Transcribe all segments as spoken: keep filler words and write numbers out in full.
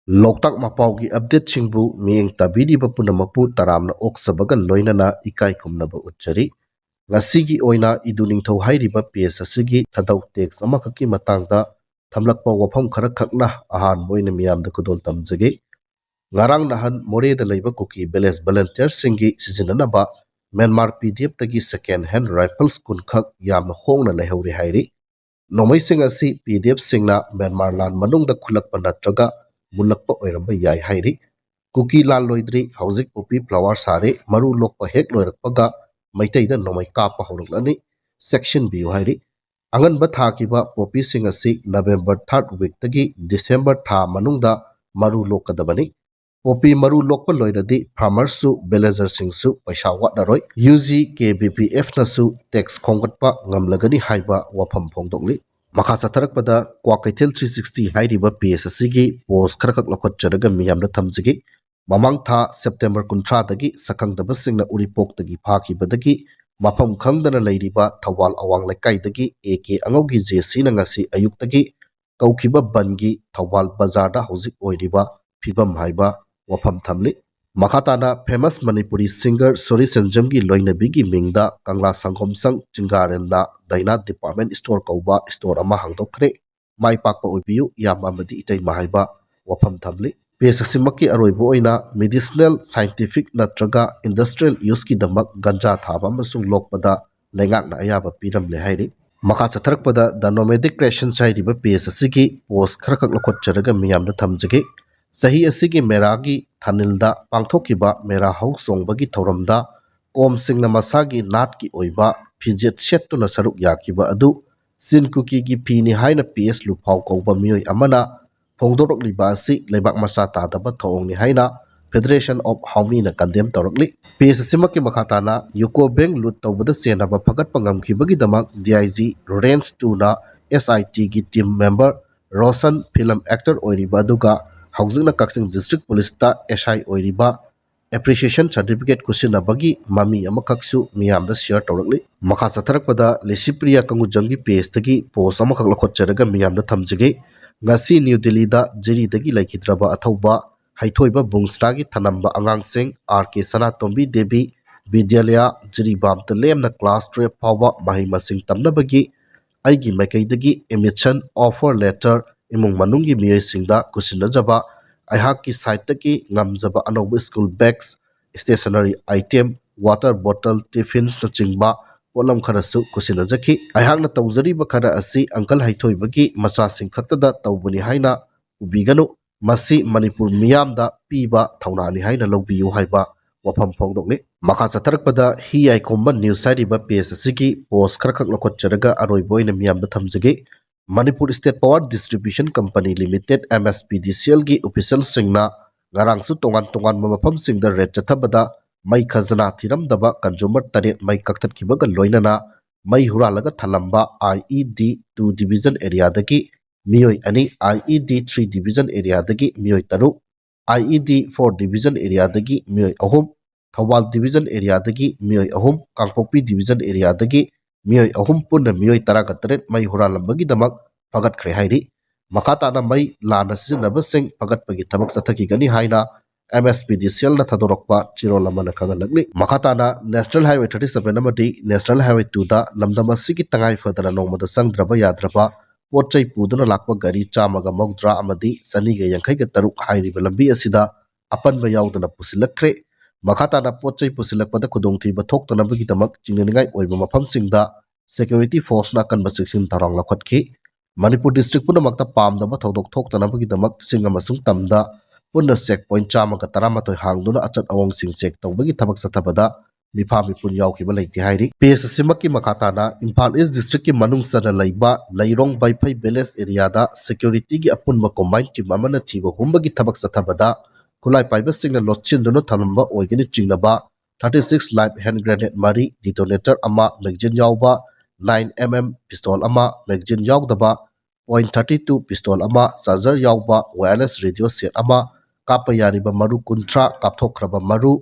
ꯂꯣꯛꯇꯥꯛ ꯃꯄꯥꯎꯒꯤ ꯑꯞꯗꯦꯠꯁꯤꯡꯕꯨ ꯃꯤꯠꯌꯦꯡ ꯇꯥꯕꯤꯔꯤꯕ ꯄꯨꯝꯅꯃꯛꯄꯨ ꯇꯔꯥꯝꯅ ꯑꯣꯛꯆꯕꯒ ꯂꯣꯏꯅꯅ ꯏꯀꯥꯏ ꯈꯨꯝꯅꯕ ꯎꯠꯆꯔꯤ꯫ ꯉꯁꯤꯒꯤ ꯑꯣꯏꯅ ꯏꯗꯨ ꯅꯤꯡꯊꯧ ꯍꯥꯏꯔꯤꯕ ꯄꯦꯖ ꯑꯁꯤꯒꯤ ꯊꯥꯗꯧ ꯇꯦꯛꯁ ꯑꯃꯈꯛꯀꯤ ꯃꯇꯥꯡꯗ ꯊꯝꯂꯛꯄ ꯋꯥꯐꯝ ꯈꯔꯈꯛꯅ ꯑꯍꯥꯟꯕ ꯑꯣꯏꯅ ꯃꯤꯌꯥꯝꯗ ꯈꯨꯗꯣꯜ ꯇꯝꯖꯒꯦ꯫ ꯉꯔꯥꯡ ꯅꯍꯥꯟ ꯃꯣꯔꯦꯗ ꯂꯩꯕ ꯀꯨꯀꯤ ꯚꯤꯂꯦꯖ ꯚꯣꯂꯨꯟꯇꯤꯌꯔꯁꯤꯡꯒꯤ ꯁꯤꯖꯤꯟꯅꯅꯕ ꯃ꯭ꯌꯥꯟꯃꯥꯔ ꯄꯤ ꯗꯤ ꯑꯦꯐꯇꯒꯤ ꯁꯦꯀꯦꯟ ꯍꯦꯟ ꯔꯥꯏꯐꯜꯁ ꯀꯨꯟꯈꯛ ꯌꯥꯝꯅ ꯍꯣꯡꯅ ꯂꯩꯍꯧꯔꯦ ꯍꯥꯏꯔꯤ꯫ ꯅꯣꯡꯃꯩꯁꯤꯡ ꯑꯁꯤ ꯄꯤ ꯗꯤ ꯑꯦꯐꯁꯤꯡꯅ ꯃ꯭ꯌꯥꯟꯃꯥꯔ ꯂꯥꯟ ꯃꯅꯨꯡꯗ ꯈꯨꯠꯂꯛꯄ ꯅꯠꯇ꯭ꯔꯒ ꯃꯨꯜꯂꯛꯄ ꯑꯣꯏꯔꯝꯕ ꯌꯥꯏ ꯍꯥꯏꯔꯤ꯫ ꯀꯨꯀꯤ ꯂꯥꯟ ꯂꯣꯏꯗ꯭ꯔꯤ, ꯍꯧꯖꯤꯛ ꯄꯣꯄꯤ ꯐ꯭ꯂꯥꯋꯔ ꯁꯥꯔꯤ, ꯃꯔꯨ ꯂꯣꯛꯄ ꯍꯦꯛ ꯂꯣꯏꯔꯛꯄꯒ ꯃꯩꯇꯩꯗ ꯅꯣꯡꯃꯩ ꯀꯥꯞꯄ ꯍꯧꯔꯛꯂꯅꯤ, ꯆꯦꯛꯁꯤꯟꯕꯤꯌꯨ ꯍꯥꯏꯔꯤ꯫ ꯑꯉꯟꯕ ꯊꯥꯈꯤꯕ ꯄꯣꯄꯤꯁꯤꯡ ꯑꯁꯤ ꯅꯕꯦꯝꯕꯔ ꯊꯥꯔꯠ ꯋꯤꯛꯇꯒꯤ ꯗꯤꯁꯦꯝꯕꯔ ꯊꯥ ꯃꯅꯨꯡꯗ ꯃꯔꯨ ꯂꯣꯛꯀꯗꯕꯅꯤ꯫ ꯄꯣꯄꯤ ꯃꯔꯨ ꯂꯣꯛꯄ ꯂꯣꯏꯔꯗꯤ ꯐꯥꯔꯃꯔꯁꯨ ꯚꯤꯂꯦꯖꯔꯁꯤꯡꯁꯨ ꯄꯩꯁꯥ ꯋꯥꯠꯂꯔꯣꯏ꯫ ꯌꯨ ꯖꯤ ꯀꯦ ꯕꯤ ꯄꯤ ꯑꯦꯐꯅꯁꯨ ꯇꯦꯛꯁ ꯈꯣꯝꯒꯠꯄ ꯉꯝꯂꯒꯅꯤ ꯍꯥꯏꯕ ꯋꯥꯐꯝ ꯐꯣꯡꯗꯣꯛꯂꯤ꯫ ꯃꯈꯥ ꯆꯠꯊꯔꯛꯄꯗ ꯀ꯭ꯋꯥꯀꯩꯊꯦꯜ ꯊ꯭ꯔꯤ ꯁꯤꯛꯁꯇꯤ ꯍꯥꯏꯔꯤꯕ ꯄꯦꯖ ꯑꯁꯤꯒꯤ ꯄꯣꯁ ꯈꯔꯈꯛ ꯂꯧꯈꯠꯆꯔꯒ ꯃꯤꯌꯥꯝꯗ ꯊꯝꯖꯒꯦ꯫ ꯃꯃꯥꯡ ꯊꯥ ꯁꯦꯞꯇꯦꯝꯕꯔ ꯀꯨꯟꯊ꯭ꯔꯥꯗꯒꯤ ꯁꯛꯈꯪꯗꯕꯁꯤꯡꯅ ꯎꯔꯤꯄꯣꯛꯇꯒꯤ ꯐꯥꯈꯤꯕꯗꯒꯤ ꯃꯐꯝ ꯈꯪꯗꯅ ꯂꯩꯔꯤꯕ ꯊꯧꯕꯥꯜ ꯑꯋꯥꯡ ꯂꯩꯀꯥꯏꯗꯒꯤ ꯑꯦ ꯀꯦ ꯑꯉꯧꯒꯤ ꯖꯦ ꯁꯤꯅ ꯉꯁꯤ ꯑꯌꯨꯛꯇꯒꯤ ꯀꯧꯈꯤꯕ ꯕꯟꯒꯤ ꯊꯧꯕꯥꯜ ꯕꯖꯥꯔꯗ ꯍꯧꯖꯤꯛ ꯑꯣꯏꯔꯤꯕ ꯐꯤꯕꯝ ꯍꯥꯏꯕ ꯋꯥꯐꯝ ꯊꯝꯂꯤ꯫ ꯃꯈꯥ ꯇꯥꯅ ꯐꯦꯃꯁ ꯃꯅꯤꯄꯨꯔꯤ ꯁꯤꯡꯒꯔ ꯁꯣꯔꯤ ꯁꯦꯟꯖꯝꯒꯤ ꯂꯣꯏꯅꯕꯤꯒꯤ ꯃꯤꯡꯗ ꯀꯪꯂꯥ ꯁꯪꯒꯣꯝ ꯁꯪ ꯆꯤꯡꯒꯥꯔꯦꯜꯗ ꯗꯥꯏꯅꯥ ꯗꯤꯄꯥꯔꯠꯃꯦꯟ ꯁ꯭ꯇꯣꯔ ꯀꯧꯕ ꯁ꯭ꯇꯣꯔ ꯑꯃ ꯍꯥꯡꯗꯣꯛꯈ꯭ꯔꯦ꯫ ꯃꯥꯏ ꯄꯥꯛꯄ ꯑꯣꯏꯕꯤꯌꯨ, ꯏꯌꯥꯝꯕ ꯑꯃꯗꯤ ꯏꯇꯩꯃ ꯍꯥꯏꯕ ꯋꯥꯐꯝ ꯊꯝꯂꯤ꯫ ꯄꯦꯖ ꯑꯁꯤꯃꯛꯀꯤ ꯑꯔꯣꯏꯕ ꯑꯣꯏꯅ ꯃꯦꯗꯤꯁꯅꯦꯜ, ꯁꯥꯏꯟꯇꯤꯐꯤꯛ ꯅꯠꯇ꯭ꯔꯒ ꯏꯟꯗꯁꯇ꯭ꯔꯤꯌꯦꯜ ꯌꯨꯁꯀꯤꯗꯃꯛ ꯒꯟꯖꯥ ꯊꯥꯕ ꯑꯃꯁꯨꯡ ꯂꯣꯛꯄꯗ ꯂꯩꯉꯥꯛꯅ ꯑꯌꯥꯕ ꯄꯤꯔꯝꯂꯦ ꯍꯥꯏꯔꯤ꯫ ꯃꯈꯥ ꯆꯠꯊꯔꯛꯄꯗ ꯗ ꯅꯣꯃꯦꯗꯤꯛ ꯀ꯭ꯔꯤꯌꯦꯁꯟꯁ ꯍꯥꯏꯔꯤꯕ ꯄꯦꯖ ꯑꯁꯤꯒꯤ ꯄꯣꯁ ꯈꯔꯈꯛ ꯂꯧꯈꯠꯆꯔꯒ ꯃꯤꯌꯥꯝꯗ ꯊꯝꯖꯒꯦ꯫ ꯆꯍꯤ ꯑꯁꯤꯒꯤ ꯃꯦꯔꯥꯒꯤ ꯊꯥꯅꯤꯜꯗ ꯄꯥꯡꯊꯣꯛꯈꯤꯕ ꯃꯦꯔꯥ ꯍꯧ ꯆꯣꯡꯕꯒꯤ ꯊꯧꯔꯝꯗ ꯀꯣꯝꯁꯤꯡꯅ ꯃꯁꯥꯒꯤ ꯅꯥꯠꯀꯤ ꯑꯣꯏꯕ ꯐꯤꯖꯦꯠ ꯁꯦꯠꯇꯨꯅ ꯁꯔꯨꯛ ꯌꯥꯈꯤꯕ ꯑꯗꯨ ꯆꯤꯟ ꯀꯨꯀꯤꯒꯤ ꯐꯤꯅꯤ ꯍꯥꯏꯅ ꯄꯤ ꯑꯦꯁ ꯂꯨꯐꯥꯎ ꯀꯧꯕ ꯃꯤꯑꯣꯏ ꯑꯃꯅ ꯐꯣꯡꯗꯣꯔꯛꯂꯤꯕ ꯑꯁꯤ ꯂꯩꯕꯥꯛ ꯃꯆꯥ ꯇꯥꯗꯕ ꯊꯧꯑꯣꯡꯅꯤ ꯍꯥꯏꯅ Federation of Haomina condemn ꯇꯧꯔꯛꯂꯤ꯫ ꯄꯦꯖ ꯑꯁꯤꯃꯛꯀꯤ ꯃꯈꯥ ꯇꯥꯅ ꯌꯨꯀꯣ ꯕꯦꯡ ꯂꯨꯠ ꯇꯧꯕꯗ ꯆꯦꯟꯅꯕ ꯐꯒꯠꯄ ꯉꯝꯈꯤꯕꯒꯤꯗꯃꯛ ꯗꯤ ꯑꯥꯏ ꯖꯤ ꯔꯦꯟꯖ ꯇꯨꯅ ꯑꯦꯁ ꯑꯥꯏ ꯇꯤꯒꯤ team member Roshan, film actor ꯑꯣꯏꯔꯤꯕ ꯑꯗꯨꯒ ꯍꯧꯖꯤꯛꯅ ꯀꯛꯆꯤꯡ ꯗꯤꯁꯇ꯭ꯔꯤꯛ ꯄꯨꯂꯤꯁꯇ ꯑꯦꯁ ꯑꯥꯏ ꯑꯣꯏꯔꯤꯕ ꯑꯦꯄ꯭ꯔꯤꯁꯤꯌꯦꯁꯟ ꯁꯥꯔꯇꯤꯐꯤꯀꯦꯠ ꯈꯨꯠꯁꯤꯟꯅꯕꯒꯤ ꯃꯃꯤ ꯑꯃꯈꯛꯁꯨ ꯃꯤꯌꯥꯝꯗ ꯁꯤꯌꯔ ꯇꯧꯔꯛꯂꯤ꯫ ꯃꯈꯥ ꯆꯠꯊꯔꯛꯄꯗ ꯂꯤꯁꯤꯄ꯭ꯔꯤꯌꯥ ꯀꯪꯒꯨꯖꯝꯒꯤ ꯄꯦꯖꯇꯒꯤ ꯄꯣꯁ ꯑꯃꯈꯛ ꯂꯧꯈꯠꯆꯔꯒ ꯃꯤꯌꯥꯝꯗ ꯊꯝꯖꯒꯦ꯫ ꯉꯁꯤ ꯅ꯭ꯌꯨ ꯗꯤꯜꯂꯤꯗ ꯖꯤꯔꯤꯗꯒꯤ ꯂꯩꯈꯤꯗ꯭ꯔꯕ ꯑꯊꯧꯕ ꯍꯩꯊꯣꯏꯕ ꯕꯨꯡꯁꯅꯥꯒꯤ ꯊꯅꯝꯕ ꯑꯉꯥꯡꯁꯤꯡ ꯑꯥꯔ ꯀꯦ ꯁꯅꯥꯇꯣꯝꯕꯤ ꯗꯦꯕꯤ ꯕꯤꯗ꯭ꯌꯥꯂꯌꯥ, ꯖꯤꯔꯤꯕꯥꯝꯇ ꯂꯦꯝꯅ ꯀ꯭ꯂꯥꯁ ꯇꯨꯌꯦꯜꯐ ꯐꯥꯎꯕ ꯃꯍꯩ ꯃꯁꯤꯡ ꯇꯝꯅꯕꯒꯤ ꯑꯩꯒꯤ ꯃꯥꯏꯀꯩꯗꯒꯤ ꯑꯦꯗꯃꯤꯁꯟ ꯑꯣꯐꯔ ꯂꯦꯇꯔ, ꯏꯃꯨꯡ ꯃꯅꯨꯡꯒꯤ ꯃꯤꯑꯣꯏꯁꯤꯡꯗ ꯀꯨꯁꯤꯟꯅꯖꯕ, ꯑꯩꯍꯥꯛꯀꯤ ꯁꯥꯏꯠꯇꯒꯤ ꯉꯝꯖꯕ ꯑꯅꯧꯕ school bags, stationery item, water bottle, ꯇꯤꯐꯤꯟꯁꯅꯆꯤꯡꯕ ꯄꯣꯠꯂꯝ ꯈꯔꯁꯨ ꯀꯨꯁꯤꯟꯅꯖꯈꯤ꯫ ꯑꯩꯍꯥꯛꯅ ꯇꯧꯖꯔꯤꯕ ꯈꯔ ꯑꯁꯤ ꯑꯪꯀꯜ ꯍꯩꯊꯣꯏꯕꯒꯤ ꯃꯆꯥꯁꯤꯡ ꯈꯛꯇꯗ ꯇꯧꯕꯅꯤ ꯍꯥꯏꯅ ꯎꯕꯤꯒꯅꯨ, ꯃꯁꯤ ꯃꯅꯤꯄꯨꯔ ꯃꯤꯌꯥꯝꯗ ꯄꯤꯕ ꯊꯧꯅꯥꯅꯤ ꯍꯥꯏꯅ ꯂꯧꯕꯤꯌꯨ ꯍꯥꯏꯕ ꯋꯥꯐꯝ ꯐꯣꯡꯗꯣꯛꯂꯤ꯫ ꯃꯈꯥ ꯆꯠꯊꯔꯛꯄꯗ ꯍꯤ ꯌꯥꯏꯈꯣꯝꯕ ꯅ꯭ꯌꯨꯁ ꯍꯥꯏꯔꯤꯕ ꯄꯦꯖ ꯑꯁꯤꯒꯤ ꯄꯣꯁ ꯈꯔꯈꯛ ꯂꯧꯈꯠꯆꯔꯒ ꯑꯔꯣꯏꯕ ꯑꯣꯏꯅ ꯃꯤꯌꯥꯝꯗ ꯊꯝꯖꯒꯦ꯫ Manipur state power distribution company limited, M S P D C ꯑꯦꯜꯒꯤ ꯑꯣꯐꯤꯁꯤꯌꯦꯜꯁꯤꯡꯅ ꯉꯔꯥꯡꯁꯨ ꯇꯣꯉꯥꯟ ꯇꯣꯉꯥꯟꯕ ꯃꯐꯝꯁꯤꯡꯗ ꯔꯦꯗ ꯆꯠꯊꯕꯗ ꯃꯩ ꯈꯖꯅꯥ ꯊꯤꯔꯝꯗꯕ ꯀꯟꯖꯨꯃꯔ ꯇꯔꯦꯠ ꯃꯩ ꯀꯛꯊꯠꯈꯤꯕꯒ ꯂꯣꯏꯅꯅ ꯃꯩ ꯍꯨꯔꯥꯜꯂꯒ ꯊꯜꯂꯝꯕ ꯑꯥꯏ ꯏ ꯗꯤ ꯇꯨ ꯗꯤꯕꯤꯖꯟ ꯑꯦꯔꯤꯌꯥꯗꯒꯤ ꯃꯤꯑꯣꯏ ꯑꯅꯤ, ꯑꯥꯏ ꯏ ꯗꯤ ꯊ꯭ꯔꯤ ꯗꯤꯕꯤꯖꯟ ꯑꯦꯔꯤꯌꯥꯗꯒꯤ ꯃꯤꯑꯣꯏ ꯇꯔꯨꯛ, ꯑꯥꯏ ꯏ ꯗꯤ ꯐꯣꯔ ꯗꯤꯕꯤꯖꯟ ꯑꯦꯔꯤꯌꯥꯗꯒꯤ ꯃꯤꯑꯣꯏ ꯑꯍꯨꯝ, ꯊꯧꯕꯥꯜ ꯗꯤꯕꯤꯖꯟ ꯑꯦꯔꯤꯌꯥꯗꯒꯤ ꯃꯤꯑꯣꯏ ꯑꯍꯨꯝ, ꯀꯥꯡꯄꯣꯛꯄꯤ ꯗꯤꯕꯤꯖꯟ ꯑꯦꯔꯤꯌꯥꯗꯒꯤ ꯃꯤꯑꯣꯏ ꯑꯍꯨꯝ, ꯄꯨꯟꯅ ꯃꯤꯑꯣꯏ ꯇꯔꯥꯒ ꯇꯔꯦꯠ ꯃꯩ ꯍꯨꯔꯥꯜꯂꯝꯕꯒꯤꯗꯃꯛ ꯐꯒꯠꯈ꯭ꯔꯦ ꯍꯥꯏꯔꯤ꯫ ꯃꯈꯥ ꯇꯥꯅ ꯃꯩ ꯂꯥꯟꯅ ꯁꯤꯖꯤꯟꯅꯕꯁꯤꯡ ꯐꯒꯠꯄꯒꯤ ꯊꯕꯛ ꯆꯠꯊꯈꯤꯒꯅꯤ ꯍꯥꯏꯅ ꯑꯦꯝ ꯑꯦꯁ ꯄꯤ ꯗꯤ ꯁꯤ ꯑꯦꯜꯅ ꯊꯥꯗꯣꯔꯛꯄ ꯆꯦꯔꯣꯜ ꯑꯃꯅ ꯈꯪꯍꯜꯂꯛꯂꯤ꯫ ꯃꯈꯥ ꯇꯥꯅ ꯅꯦꯁꯅꯦꯜ ꯍꯥꯏꯋꯦ ꯊꯥꯔꯇꯤ ꯁꯚꯦꯟ ꯑꯃꯗꯤ ꯅꯦꯁꯅꯦꯜ ꯍꯥꯏꯋꯦ ꯇꯨꯗ ꯂꯝꯗꯝ ꯑꯁꯤꯒꯤ ꯇꯉꯥꯏ ꯐꯗꯅ ꯅꯣꯡꯃꯗ ꯆꯪꯗ꯭ꯔꯕ ꯌꯥꯗ꯭ꯔꯕ ꯄꯣꯠ ꯆꯩ ꯄꯨꯗꯨꯅ ꯂꯥꯛꯄ ꯒꯥꯔꯤ ꯆꯥꯝꯃꯒ ꯃꯧꯗ꯭ꯔꯥ ꯑꯃꯗꯤ ꯆꯅꯤꯒ ꯌꯥꯡꯈꯩꯒ ꯇꯔꯨꯛ ꯍꯥꯏꯔꯤꯕ ꯂꯝꯕꯤ ꯑꯁꯤꯗ ꯑꯄꯟꯕ ꯌꯥꯎꯗꯅ ꯄꯨꯁꯤꯜꯂꯛꯈ꯭ꯔꯦ꯫ ꯃꯈꯥ ꯇꯥꯅ ꯄꯣꯠ ꯆꯩ ꯄꯨꯁꯤꯜꯂꯛꯄꯗ ꯈꯨꯗꯣꯡꯊꯤꯕ ꯊꯣꯛꯇꯅꯕꯒꯤꯗꯃꯛ ꯆꯤꯡꯅꯅꯤꯡꯉꯥꯏ ꯑꯣꯏꯕ ꯃꯐꯝꯁꯤꯡꯗ ꯁꯦꯀ꯭ꯌꯨꯔꯤꯇꯤ ꯐꯣꯔꯁꯅ ꯑꯀꯟꯕ ꯆꯦꯛꯁꯤꯟ ꯊꯧꯔꯥꯡ ꯂꯧꯈꯠꯈꯤ꯫ ꯃꯅꯤꯄꯨꯔ ꯗꯤꯁꯇ꯭ꯔꯤꯛ ꯄꯨꯝꯅꯃꯛꯇ ꯄꯥꯝꯗꯕ ꯊꯧꯗꯣꯛ ꯊꯣꯛꯇꯅꯕꯒꯤꯗꯃꯛ ꯆꯤꯡ ꯑꯃꯁꯨꯡ ꯇꯝꯗ ꯄꯨꯟꯅ ꯆꯦꯛ ꯄꯣꯏꯟꯠ ꯆꯥꯝꯃꯒ ꯇꯔꯥꯃꯥꯊꯣꯏ ꯍꯥꯡꯗꯨꯅ ꯑꯆꯠ ꯑꯋꯣꯡꯁꯤꯡ ꯆꯦꯛ ꯇꯧꯕꯒꯤ ꯊꯕꯛ ꯆꯠꯊꯕꯗ ꯃꯤꯐꯥ ꯃꯤꯄꯨꯟ ꯌꯥꯎꯈꯤꯕ ꯂꯩꯇꯦ ꯍꯥꯏꯔꯤ꯫ ꯄꯦꯖ ꯑꯁꯤꯃꯛꯀꯤ ꯃꯈꯥ ꯇꯥꯅ ꯏꯝꯐꯥꯜ ꯏꯁ ꯗꯤꯁꯇ꯭ꯔꯤꯛꯀꯤ ꯃꯅꯨꯡ ꯆꯟꯅ ꯂꯩꯕ ꯂꯩꯔꯣꯡ ꯕꯥꯏꯐꯩ ꯚꯤꯂꯦꯖ ꯑꯦꯔꯤꯌꯥꯗ ꯁꯦꯀ꯭ꯌꯨꯔꯤꯇꯤꯒꯤ ꯑꯄꯨꯟꯕ ꯀꯣꯝꯕꯥꯏꯟ ꯇꯤꯝ ꯑꯃꯅ ꯊꯤꯕ ꯍꯨꯝꯕꯒꯤ ꯊꯕꯛ ꯆꯠꯊꯕꯗ ꯈꯨꯠꯂꯥꯏ ꯄꯥꯏꯕꯁꯤꯡꯅ ꯂꯣꯠꯁꯤꯟꯗꯨꯅ ꯊꯝꯂꯝꯕ ꯑꯣꯏꯒꯅꯤ ꯆꯤꯡꯅꯕ thirty six life hand grenade ꯃꯔꯤ, ꯗꯤꯇꯣꯅꯦꯇꯔ ꯑꯃ, ꯃꯦꯒꯖꯤꯟ ꯌꯥꯎꯕ ꯅꯥꯏꯟ ꯑꯦꯝ ꯑꯦꯝ ꯄꯤꯁꯇꯣꯜ ꯑꯃ, ꯃꯦꯒꯖꯤꯟ ꯌꯥꯎꯗꯕ ꯄꯣꯏꯟꯠ ꯊꯥꯔꯇꯤ ꯇꯨ ꯄꯤꯁꯇꯣꯜ ꯑꯃ, ꯆꯥꯔꯖꯔ ꯌꯥꯎꯕ ꯋꯥꯌꯔꯂꯦꯁ ꯔꯦꯗꯤꯑꯣ ꯁꯦꯠ ꯑꯃ, ꯀꯥꯞꯄ ꯌꯥꯔꯤꯕ ꯃꯔꯨ ꯀꯨꯟꯊ꯭ꯔꯥ ꯀꯥꯞꯊꯣꯛꯈ꯭ꯔꯕ ꯃꯔꯨ,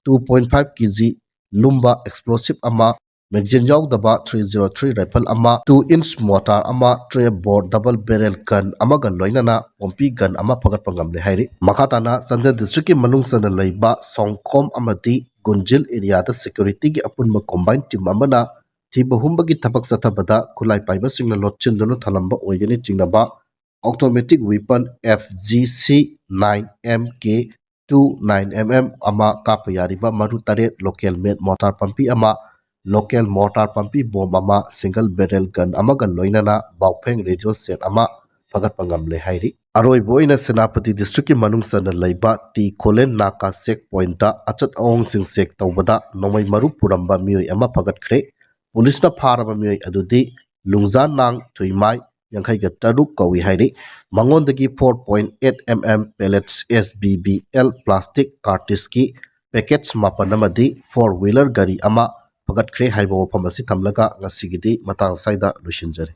ꯇꯨ ꯄꯣꯏꯟꯠ ꯐꯥꯏꯚ ꯀꯦ ꯖꯤ ꯂꯨꯝꯕ ꯑꯦꯛꯁꯄ꯭ꯂꯣꯁꯤꯞ ꯑꯃ, magazine ꯌꯥꯎꯗꯕ three zero three rifle ꯑꯃ, two inch mortar ꯑꯃ, twelve bore double barrel gun ꯑꯃꯒ ꯂꯣꯏꯅꯅ ꯄꯣꯝꯄꯤ gun ꯑꯃ ꯐꯒꯠꯄ ꯉꯝꯂꯦ ꯍꯥꯏꯔꯤ꯫ ꯃꯈꯥ ꯇꯥꯅ ꯆꯥꯟꯗꯦꯜ districtꯀꯤ ꯃꯅꯨꯡ ꯆꯟꯅ ꯂꯩꯕ ꯁꯣꯡꯈꯣꯝ ꯑꯃꯗꯤ ꯒꯨꯟꯖꯤꯜ areaꯗ securityꯒꯤ ꯑꯄꯨꯟꯕ combined team ꯑꯃꯅ ꯊꯤꯕ ꯍꯨꯝꯕꯒꯤ ꯊꯕꯛ ꯆꯠꯊꯕꯗ ꯈꯨꯠꯂꯥꯏ ꯄꯥꯏꯕꯁꯤꯡꯅ ꯂꯣꯠꯁꯤꯟꯗꯨꯅ ꯊꯝꯂꯝꯕ ꯑꯣꯏꯒꯅꯤ ꯆꯤꯡꯅꯕ automatic weapon F G C nine M K two nine M M ꯑꯃ, ꯀꯥꯞꯄ ꯌꯥꯔꯤꯕ ꯃꯔꯨ ꯇꯔꯦꯠ, local made mortar ꯄꯥꯝꯕꯤ ꯑꯃ, local mortar ꯄꯥꯝꯕꯤ bomb ꯑꯃ, single barrel gun ꯑꯃꯒ ꯂꯣꯏꯅꯅ ꯕꯥꯎꯐꯦꯡ radio set ꯑꯃ ꯐꯒꯠꯄ ꯉꯝꯂꯦ ꯍꯥꯏꯔꯤ꯫ ꯑꯔꯣꯏꯕ ꯑꯣꯏꯅ ꯁꯦꯅꯥꯄꯇꯤ districtꯀꯤ ꯃꯅꯨꯡ ꯆꯟꯅ ꯂꯩꯕ ꯇꯤ ꯈꯣꯂꯦꯟ ꯅꯥꯀꯥ check pointꯇ ꯑꯆꯠ ꯑꯋꯣꯡꯁꯤꯡ check ꯇꯧꯕꯗ ꯅꯣꯡꯃꯩ ꯃꯔꯨ ꯄꯨꯔꯝꯕ ꯃꯤꯑꯣꯏ ꯑꯃ ꯐꯒꯠꯈ꯭ꯔꯦ꯫ ꯄꯨꯂꯤꯁꯅ ꯐꯥꯔꯕ ꯃꯤꯑꯣꯏ ꯑꯗꯨꯗꯤ ꯂꯨꯡꯖꯥ ꯅꯥꯡ ꯊꯨꯏꯃꯥꯏ, ꯌꯥꯡꯈꯩꯒ ꯇꯔꯨꯛ ꯀꯧꯏ ꯍꯥꯏꯔꯤ꯫ ꯃꯉꯣꯟꯗꯒꯤ four point eight M M pellets S B B L plastic cartridgeꯀꯤ packets ꯃꯥꯄꯟ ꯑꯃꯗꯤ four wheeler ꯒꯥꯔꯤ ꯑꯃ ꯐꯒꯠꯈ꯭ꯔꯦ ꯍꯥꯏꯕ ꯋꯥꯐꯝ ꯑꯁꯤ ꯊꯝꯂꯒ ꯉꯁꯤꯒꯤꯗꯤ ꯃꯇꯥꯡ ꯑꯁ꯭ꯋꯥꯏꯗ ꯂꯣꯏꯁꯤꯟꯖꯔꯦ꯫